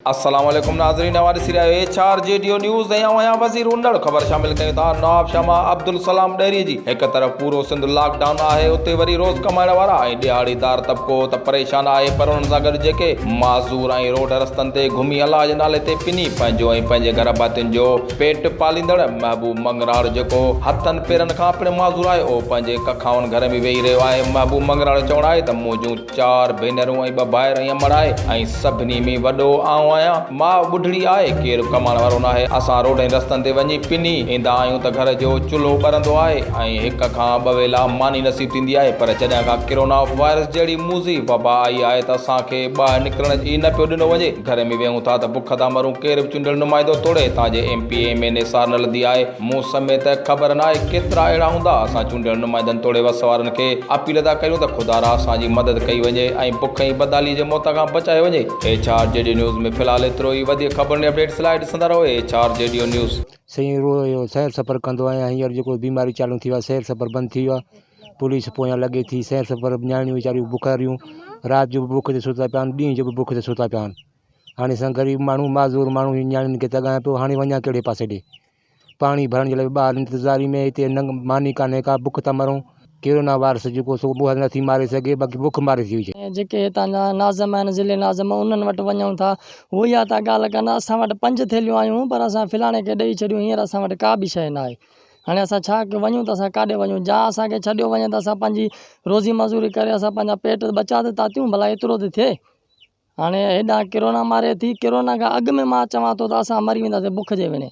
السلام عليڪم ناظرين اوهان ڏسي رهيا آهيو H R G D O news ۽ آئون آهيان وزير انڙ خبر شامل ڪيون ٿا نوابشاهه مان عبدالسلام ڏهري جي هڪ طرف پورو سنڌ لاڪ ڊائون آهي اتي وري روز ڪمائڻ وارا ۽ ڏهاڙي دار طبقو ته پريشان آهي پر انهن سان گڏ جيڪي معذور ۽ روڊ رستن تي گهمي الله جي نالي تي پني پنهنجو ۽ پنهنجي گهر ڀاتين جو پيٽ پاليندڙ محبوب مڱراڙ جيڪو هٿن پيرن کان پڻ معذور آهي اهو پنهنجي ڪکائن گهر ۾ ويهي رهيو آهي محبوب مڱراڙ جو چوڻ آهي ته منهنجون چار ڀينرون ۽ ٻه ڀائر ۽ امڙ آهي ۽ سڀني ۾ وڏو آئون آهيان. ماء ٻڍڙي آهي، ڪير ڪمائڻ وارو ناهي. اسان روڊ ۽ رستن تي وڃي پني ايندا آهيون ته گهر جو چلهو ٻرندو آهي ۽ هڪ کان ٻه ويلا ماني نصيب ٿيندي آهي پر جڏهن کان ڪرونا وائرس جهڙي موذي وبا آئي آهي ته اسان کي ٻاهر نڪرڻ ئي نه پيو ڏنو وڃي. گهر ۾ ويهون ٿا ته بک ٿا مرون. ڪير به چونڊيل نمائندو توڙي هتان جي M P A M N A سار نه لڌي آهي. مون سميت خبر ناهي ڪيترا اهڙا هوندا. اسان چونڊيل نمائندن توڙي وس وارن کي اپيل ٿا ڪريون ته خدارا اسان جي مدد ڪئي وڃي ۽ بک ۽ بدحالي جي موت کان بچايو وڃي. ايڇ آر جي ڊي نيوز ۾ في الحال ايترو ئي وڌيڪ خبرن ۽ اپڊيٽس لاء ڏسندا رهو ايڇ آر جي ڊي نيوز. سائين روز اهو سير سفر ڪندو آهيان هينئر جيڪو بيماري چالو ٿي ويو آهي سير سفر بند ٿي ويو آهي پوليس پويان لڳي ٿي سير سفر نياڻيون ويچاريون بکاريون رات جو به بک تي ستا پيا آهن ڏينهن جو به بک تي ستا پيا آهن هاڻي اسان غريب ماڻهو معذور ماڻهو هي نياڻين کي تڳايان پيو هاڻي وڃان ڪهڙي پاسي ڏي پاڻي ڀرڻ جي لاء به ٻار انتظاري ۾ هتي نه ماني ڪانهي ڪا بک ٿا مرون ڪرونا وائرس جيڪو سو اها نٿي ماري سگهي باقي بک ماري ٿي وجهي. جيڪي هتان جا ناظم آهن ضلعي ناظم انهن وٽ وڃون ٿا هو اها ٿا ڳالهه ڪن اسان وٽ پنج ٿيلهيون آيون پر اسان فلاڻي کي ڏئي ڇڏيون هينئر اسان وٽ ڪا به شيء ناهي هاڻي اسان ڇا ڪيون وڃون ته اسان ڪاڏي وڃون جا اسان کي ڇڏيو وڃي ته اسان پنهنجي روزي مزوري ڪري اسان پنهنجا پيٽ ٻچا ته تاتيون ڀلا ايترو ته ٿئي. هاڻي هيڏانهن ڪرونا ماري ٿي، ڪرونا کان اڳ ۾ مان چوان ٿو ته اسان مري وينداسين بک جي وڻي.